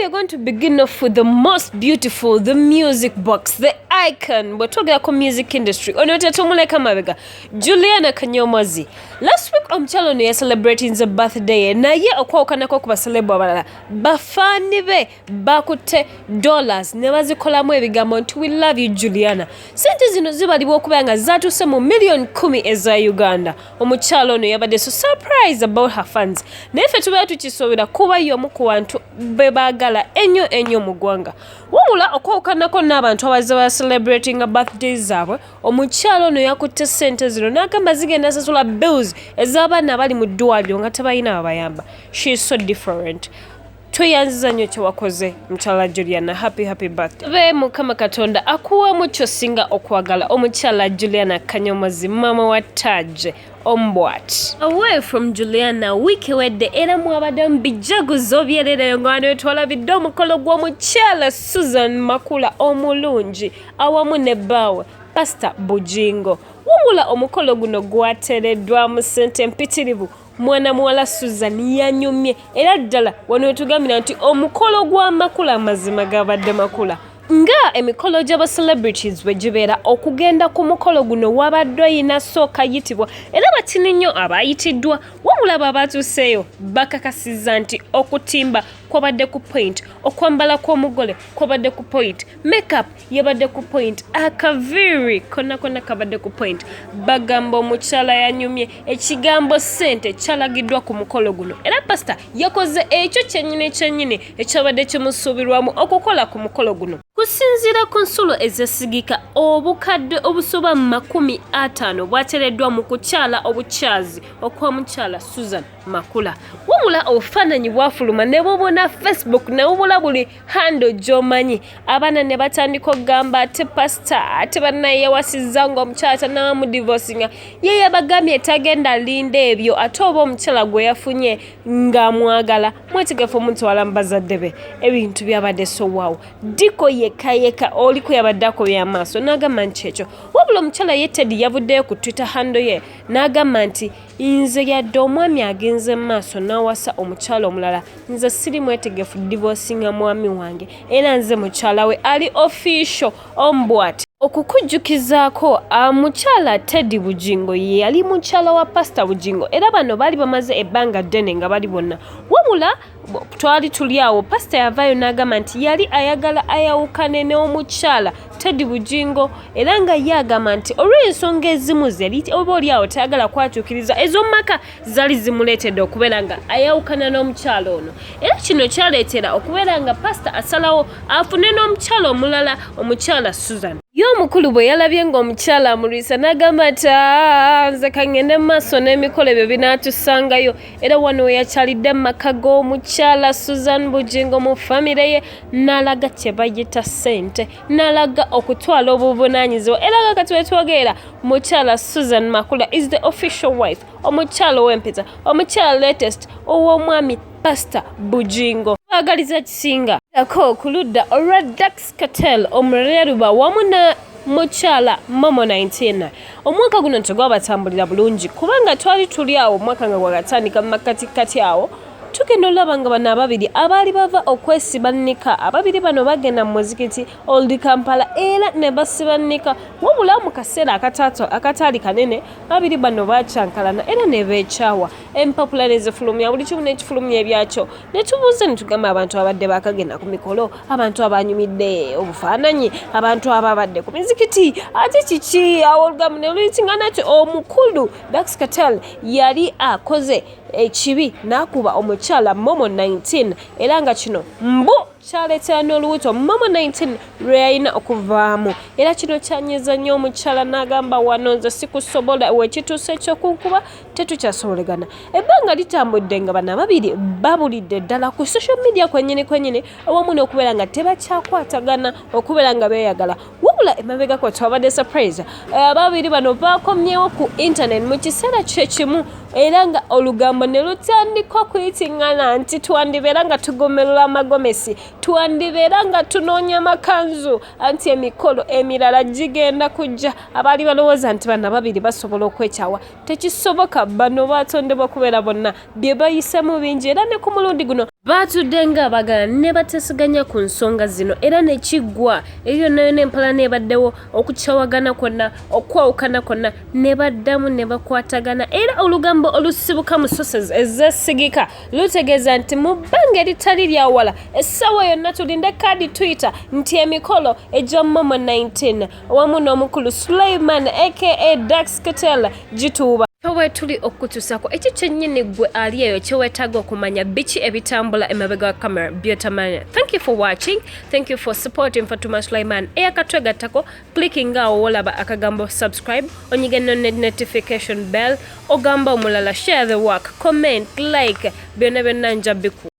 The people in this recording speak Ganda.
We are going to begin off with the most beautiful, the music box, the icon. Bwe twogera ku music industry, ono tetumuleka mabega, Juliana Kanyomozi. Last week omukyala ono yacelebratinze birthday ye, naye okwawukanako ku baselebu abalala, bafaani be bakutte dollars ne bazikolamu ebigambo nti "We love you, Juliana." Sente zino zibalibwa okubeera nga zatuuse mu miliyoni 10 eza Uganda. Omukyala ono yabadde so surprise about her fans, naye ffe tubeera tukisuubira kuba y'omu ku bantu be baagala ennyo ennyo mu ggwanga. Wabula okwawukanako n'abantu abazze ba celebratinga birthday zaabwe, omukyala ono yakutte ssente zino n'agamba zigenda sasula bills ez'abaana abali mu ddwaliro nga tebalina babayamba. She is so different. Tweyanziza nnyo kyewakoze, mukyala Juliana. Happy, happy birthday. Be Mukama Katonda akuwemu kyosinga okwagala, omukyala Juliana Kanyomozi, maama wa Taj Ombwat. Away from Juliana, wiiki ewedde era mwabadde mu bijaguzo byereere nga wano twalabidde omukolo gw'omukyala Susan Makula omulungi awamu ne bbaawe Pasita Bujingo. Wabula omukolo guno gwateereddwamu ssente mpitirivu. Mwana muwala Susan yanyumye, era ddala wano wetugambira nti omukolo gwa Makula mazima gabadde makula nga emikolo gy'aba celebrities bwe gibeera. Okugenda ku mukolo guno wabadde oyina sooka yitibwa, era batini nnyo abayitiddwa. Wabula abo abatuuseeyo bakakasizza nti okutimba kwabadde ku point, okwambala kw'omugole kwabadde ku point, makeup yabadde ku point, akaviiri konna konna kabadde ku point. Bagamba omukyala yanyumye. Ekigambo ssente kyalagiddwa ku mukolo guno, era pasita yakoze ekyo kyennyini kyennyini ekyabadde kimusuubirwamu okukola ku mukolo guno. Kusinziira ku nsulo ezesigika, obukadde obusoba mu 50 bwateereddwa mu kukyala obukyazi okwa mukyala Susan Makula. Wabula obufaananyi bwafuluma ne bubuna Facebook, ne bubula buli handle gy'omanyi. Abaana ne batandika okugamba ate pasita ate bannaye yawasizza ng'omukyala tannabamudivosinga. Ye yabagambye tagenda linda ebyo, ate oba omukyala gwe yafunye ng'amwagala, mwetegefu omutwala mu bazadde be. Ebintu byabadde so wow. Diko yekka yekka oliko yabadde akubye amaaso n'agamba nti ekyo. Wabula omukyala ye Teddy yavuddeyo ku Twitter handle ye n'agamba nti nze yadde omwami agenze mu maaso n'awasa omukyala omulala, nze siri mwetegefu divosinga mwami wange, era nze mukyala we ali official ombwat. Okukujjukizaako, mukyala Teddy Bujingo ye yali mukyala wa Pasita Bujingo, era bano baali bamaze ebbanga ddene nga bali bonna. Wabula twali tuli awo, pasita yavaayo n'agamba nti yali ayagala ayawukane n'omukyala Teddy Bujingo, era nga ye agamba nti olw'ensonga ezimu zeri oba oli awo tayagala kwatuukiriza ez'omu maka zaali zimuleetedde okubeera nga ayawukana n'omukyala ono. Era kino kyaleetera okubeera nga pasita asalawo afune n'omukyala omulala, omukyala Susan. Ye omukulu bwe yalabye ng'omukyala amulwisa, n'agamba nti aa, nze kaŋŋende mu maaso n'emikolo, ebyo binaatusangayo. Era wano we yakyalidde mu maka g'omukyala Susan Bujingo mu famire ye, n'alaga kye bayita ssente, n'alaga okutwala obuvunaanyizibwa. Era nga kati wetwogerera, mukyala Susan Makula is the official wife, omukyala ow'empeta, omukyala latest ow'omwami Pasita Bujingo. Baagaliza kisinga ako. Ku ludda olwa Dax Kartel omuleruba wamu ne mukyala Momo 19, omwaka guno tegwabatambulira bulungi, kubanga twali tuli awo omwaka nga gwakatandika mu makkatikati awo, tugenda olaba nga bano ababiri abaali bava okwesiba nnika. Ababiri bano bagenda mu muzikiti Old Kampala era ne basiba nnika. Wabula mu kaseera akataali kanene, babiri bano bakyankalana era ne beekyawa. Empapula ne zifulumya buli kimu n'ekifulumya ebyakyo, ne tubuuza ne tugamba abantu abadde bakagenda ku mikolo, abantu abanyumidde obufaananyi, abantu ababadde ku mizikiti, ate kiki awo? Olugambo ne luyitingana nti omukulu Dax Kartel yali akoze ekibi n'akuba omukyala Momo 19, era nga kino mbu kyaleetera n'olubuto Momo 19 lwe yalina okuvaamu. Era kino kyanyiza nnyo omukyala, n'agamba wano nze sikusobola, wekituuse ekyokunkuba tetukyasobolegana. Ebbanga litambudde nga bano ababiri babulidde ddala ku social media kwennyini kwennyini, awamu n'okubeera nga tebakyakwatagana okubeera nga beeyagala. Wabula emabegako twabadde surprise, ababiri bano bakomyewo ku internet mu kiseera kyekimu, era nga olugambo ne lutandika okuyitiŋŋana nti twandibeera nga tugomerera amagomesi, twandibeera nga tunoonya makanzu, anti emikolo emirala gigenda kujja. Abaali balowooza nti bano ababiri basobola okwekyawa, tekisoboka. Bano batondebwa kubeera bonna, bye bayisemu bingi, era ne ku mulundi guno Baatudde ng'abaagala ne bateeseganya ku nsonga zino era ne kiggwa. Eyo yonna yonna empalana ebaddewo, okukyawagana kwonna, okwawukana kwonna ne baddamu ne bakwatagana era olugambo olusibuka mu sources ezeesigika lutegeeza nti mu bbanga eritali lya wala essaawa yonna tulinde kaadi Twitter nti emikolo egya Momo 19 wamu n'omukulu Sulaiman aka Dax Kartel gituuba. Ffe tuli okukutuusaako ekyo kyennyini ggwe ali eyo kye weetaaga okumanya biki ebitambula emabega wa camera by'otamanya. Thank you for watching. Thank you for supporting Fatuma Sulaiman. Eyakatwegattako clicking awo wolaba akagambo subscribe onyige no notification bell ogamba omulala share the work comment like byonna byonna nja biku.